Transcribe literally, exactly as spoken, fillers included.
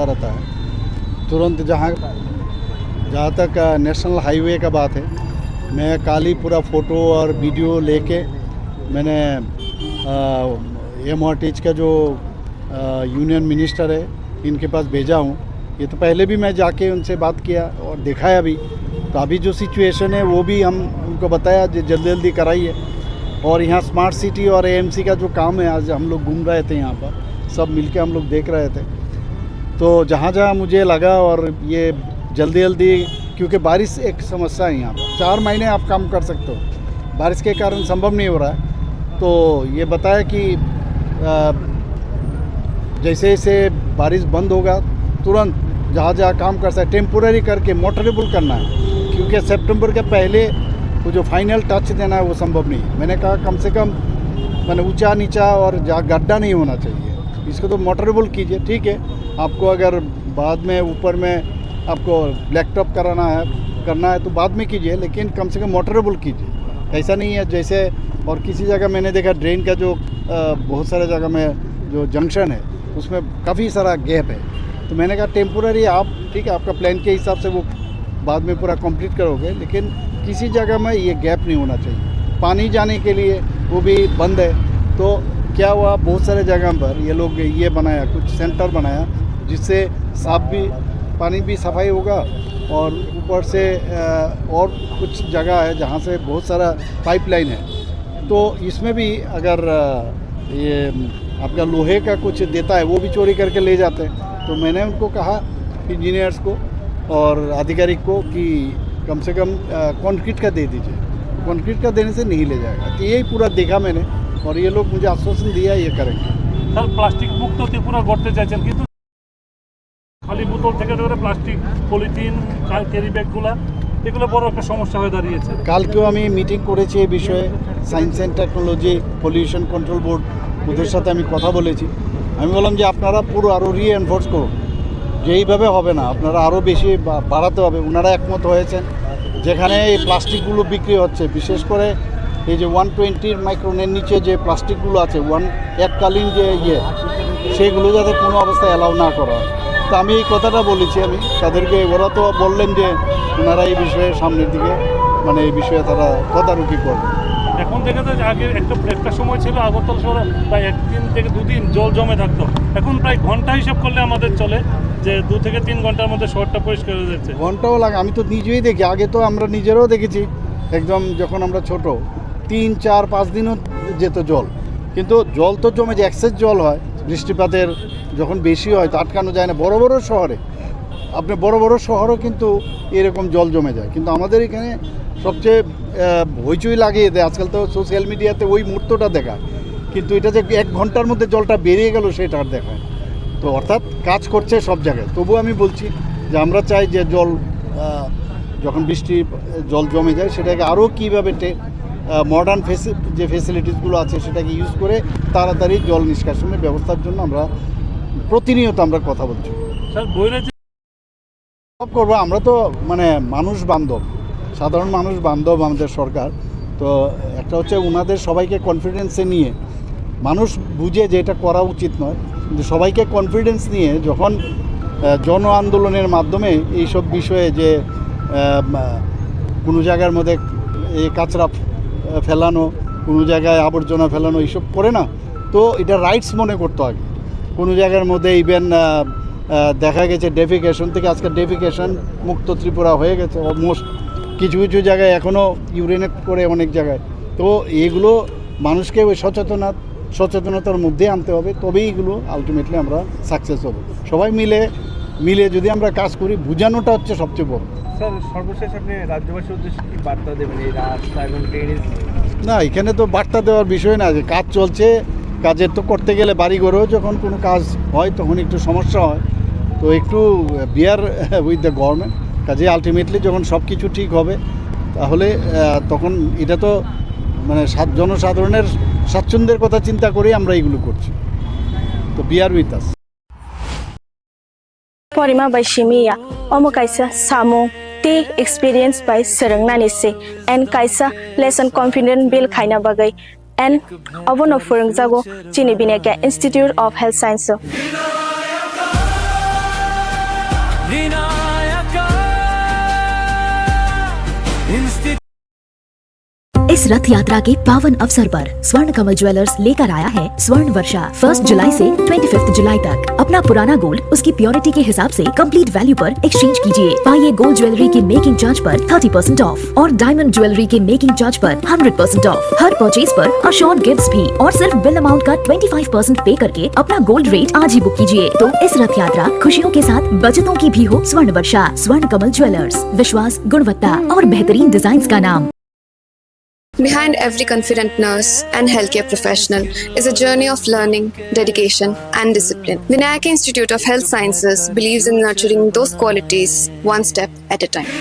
रहता है। तुरंत जहाँ, जहाँ तक, अ, नेशनल हाईवे का बात है, मैं कल ही पूरा फ़ोटो और वीडियो लेके मैंने, अ, एमआरटीएच का जो, अ, यूनियन मिनिस्टर है, इनके पास भेजा हूँ। ये तो पहले भी मैं जाके उनसे बात किया और दिखाया भी। तो अभी जो सिचुएशन है, वो भी हम उनको बताया, जो जल्दी जल्दी कराइए। और यहाँ स्मार्ट सिटी और एएमसी का जो काम है, आज हम लोग घूम रहे थे यहाँ पर, सब मिलके हम लोग देख रहे थे। तो जहाँ जहाँ मुझे लगा, और ये जल्दी जल्दी, क्योंकि बारिश एक समस्या है यहाँ पर, चार महीने आप काम कर सकते हो, बारिश के कारण संभव नहीं हो रहा है। तो ये बताया कि, अ, जैसे जैसे बारिश बंद होगा, तुरंत जहाँ जहाँ काम कर सकते, टेम्पोररी करके मोटरेबल करना है, क्योंकि सितंबर के पहले वो जो फाइनल टच देना है, वो संभव नहीं है। मैंने कहा, कम से कम, मैंने, ऊंचा नीचा और जहाँ गड्ढा नहीं होना चाहिए, इसको तो मोटरेबल कीजिए। ठीक है, आपको अगर बाद में ऊपर में आपको ब्लैक टॉप कराना है, करना है, तो बाद में कीजिए, लेकिन कम से कम मोटरेबल कीजिए। ऐसा नहीं है जैसे, और किसी जगह मैंने देखा, ड्रेन का जो, अ, बहुत सारे जगह में जो जंक्शन है, उसमें काफ़ी सारा गैप है। तो मैंने कहा, टेम्पोररी आप, ठीक है, आपका प्लान के हिसाब से वो बाद में पूरा कंप्लीट करोगे, लेकिन किसी जगह में ये गैप नहीं होना चाहिए। पानी जाने के लिए वो भी बंद है। तो क्या हुआ, बहुत सारे जगह पर ये लोग ये बनाया, कुछ सेंटर बनाया, जिससे साफ भी, पानी भी सफाई होगा, और ऊपर से, अ, और कुछ जगह है जहाँ से बहुत सारा पाइपलाइन है। तो इसमें भी अगर, अ, ये आपका लोहे का कुछ देता है, वो भी चोरी करके ले जाते हैं। तो मैंने उनको कहा, इंजीनियर्स को और आधिकारिक को, कि कम से कम, अ, कंक्रीट का दे दीजिए, कंक्रीट का देने से नहीं ले जाएगा। तो यही पूरा देखा मैंने, और ये लोग मुझे आश्वासन दिया, ये करेंगे। স্যার, প্লাস্টিক মুক্ত ত্রিপুরা গড়তে চাইছেন, কিন্তু খালি বোতল থেকে ধরে প্লাস্টিক, পলিথিন, ক্যারি ব্যাগগুলা, এগুলো বড় একটা সমস্যা হয়ে দাঁড়িয়েছে। কালকেও আমি মিটিং করেছি এই বিষয়ে, science and technology pollution control board, ওদের সাথে আমি কথা বলেছি। আমি বললাম যে, আপনারা পুরো আরও রিএনফোর্স করুন, যে এইভাবে হবে না, আপনারা আরও বেশি বা-, বাড়াতে হবে। ওনারা একমত হয়েছেন, যেখানে এই প্লাস্টিকগুলো বিক্রি হচ্ছে, বিশেষ করে এই যে ওয়ান টোয়েন্টির মাইক্রনের নিচে যে প্লাস্টিকগুলো আছে, ওয়ান, এককালীন যে ইয়ে, সেগুলো যাতে কোনো অবস্থায় অ্যালাউ না করা হয়। তো আমি এই কথাটা বলেছি আমি তাদেরকে, ওরা তো বললেন যে ওনারা এই বিষয়ে সামনের দিকে, মানে, এই বিষয়ে তারা তদারকি করবেন। এখন দেখা যায় যে আগে একটা, একটা সময় ছিল আগরতলা শহরে প্রায় একদিন থেকে দুদিন জল জমে থাকতো, এখন প্রায় ঘন্টা হিসাব করলে আমাদের চলে যে দু থেকে তিন ঘন্টার মধ্যে শহরটা পরিষ্কার হয়ে যাচ্ছে। ঘন্টাও লাগে, আমি তো নিজেই দেখি, আগে তো আমরা নিজেরাও দেখেছি, একদম যখন আমরা ছোট, তিন, চার, পাঁচ দিনও যেত জল। কিন্তু জল তো জমে যায়, এক্সেস জল হয়, বৃষ্টিপাতের যখন বেশি হয় তো আটকানো যায় না। বড় বড় শহরে, আপনি বড় বড় শহরও কিন্তু এরকম জল জমে যায়, কিন্তু আমাদের এখানে সবচেয়ে, আহ, হইচই লাগিয়ে দেয়। আজকাল তো সোশ্যাল মিডিয়াতে ওই মুহূর্তটা দেখায়, কিন্তু এটা যে এক ঘন্টার মধ্যে জলটা বেরিয়ে গেল, সেটা আর দেখায় না। তো অর্থাৎ কাজ করছে সব জায়গায়। তবুও আমি বলছি যে আমরা চাই যে জল, আহ, যখন বৃষ্টি, জল জমে যায়, সেটাকে আরও কীভাবে টে-, আহ, মডার্ন ফেসি-, যে ফেসিলিটিসগুলো আছে, সেটাকে ইউজ করে তাড়াতাড়ি জল নিষ্কাশনের ব্যবস্থার জন্য আমরা প্রতিনিয়ত আমরা কথা বলছি। স্যার, বৈরাজ সব করবো। আমরা তো, মানে, মানুষ বান্ধব, সাধারণ মানুষ বান্ধব আমাদের সরকার। তো একটা হচ্ছে ওনাদের সবাইকে কনফিডেন্সে নিয়ে, মানুষ বুঝে যে এটা করা উচিত নয়, কিন্তু সবাইকে কনফিডেন্স নিয়ে যখন, আহ, জন আন্দোলনের মাধ্যমে এইসব বিষয়ে যে, আহ, মা-, কোনো জায়গার মধ্যে এই কাঁচরা ফ-, ফেলানো, কোনো জায়গায় আবর্জনা ফেলানো, এইসব করে না, তো এটা রাইটস মনে করতো আগে। কোনো জায়গার মধ্যে ইভেন, আহ, আহ, দেখা গেছে ডেফিকেশন থেকে আজকে ডেফিকেশন মুক্ত ত্রিপুরা হয়ে গেছে অলমোস্ট। কিছু কিছু জায়গায় এখনও ইউরিনেট করে অনেক জায়গায়। তো এইগুলো মানুষকে ওই সচেতনা, সচেতনতার মধ্যে আনতে হবে, তবেই এগুলো আলটিমেটলি আমরা সাকসেস হব। সবাই মিলে, মিলে যদি আমরা কাজ করি, বোঝানোটা হচ্ছে সবচেয়ে বড়। স্যার, সর্বশেষ আপনি রাজ্যবাসীর উদ্দেশ্যে কি বার্তা দেবেন এই রাস্তা এবং ড্রেনেজ? না, এখানে তো বার্তা দেওয়ার বিষয় না, যে কাজ চলছে, কাজের তো করতে গেলে বাড়িঘরেও যখন কোনো কাজ হয় তখন একটু সমস্যা হয়, তো একটু বিয়ার উইথ দ্য গভর্নমেন্ট। কাজে আলটিমেটলি যখন সব কিছু ঠিক হবে তাহলে, আহ, তখন এটা তো, মানে, সাধ-, জনসাধারণের স্বাচ্ছন্দ্যের কথা চিন্তা করেই আমরা এগুলো করছি। তো বিয়ার with us. Porima bai simi ya, omo kaisa samung tei experience bai swrwngnani se, and kaisa lesson confident build khaina bagwi, and obono phwrwngjago chini Binekya Institute of Health Science o. इस रथ यात्रा के पावन अवसर पर स्वर्ण कमल ज्वेलर्स लेकर आया है स्वर्ण वर्षा। फर्स्ट जुलाई से ट्वेंटी फिफ्थ जुलाई तक अपना पुराना गोल्ड उसकी प्योरिटी के हिसाब से कंप्लीट वैल्यू पर एक्सचेंज कीजिए। पाइए गोल्ड ज्वेलरी के मेकिंग चार्ज पर थर्टी परसेंट ऑफ और डायमंड ज्वेलरी के मेकिंग चार्ज पर हंड्रेड परसेंट ऑफ। हर परचेज पर अश्योर्ड गिफ्ट्स भी और सिर्फ बिल अमाउंट का ट्वेंटी फाइव परसेंट पे करके अपना गोल्ड रेट आज ही बुक कीजिए। तो इस रथ यात्रा खुशियों के साथ बचतों की भी हो। स्वर्ण वर्षा, स्वर्ण कमल ज्वेलर्स, विश्वास, गुणवत्ता और बेहतरीन डिजाइन का नाम। Behind every confident nurse and healthcare professional is a journey of learning, dedication, and discipline. Vinayaka Institute of Health Sciences believes in nurturing those qualities one step at a time.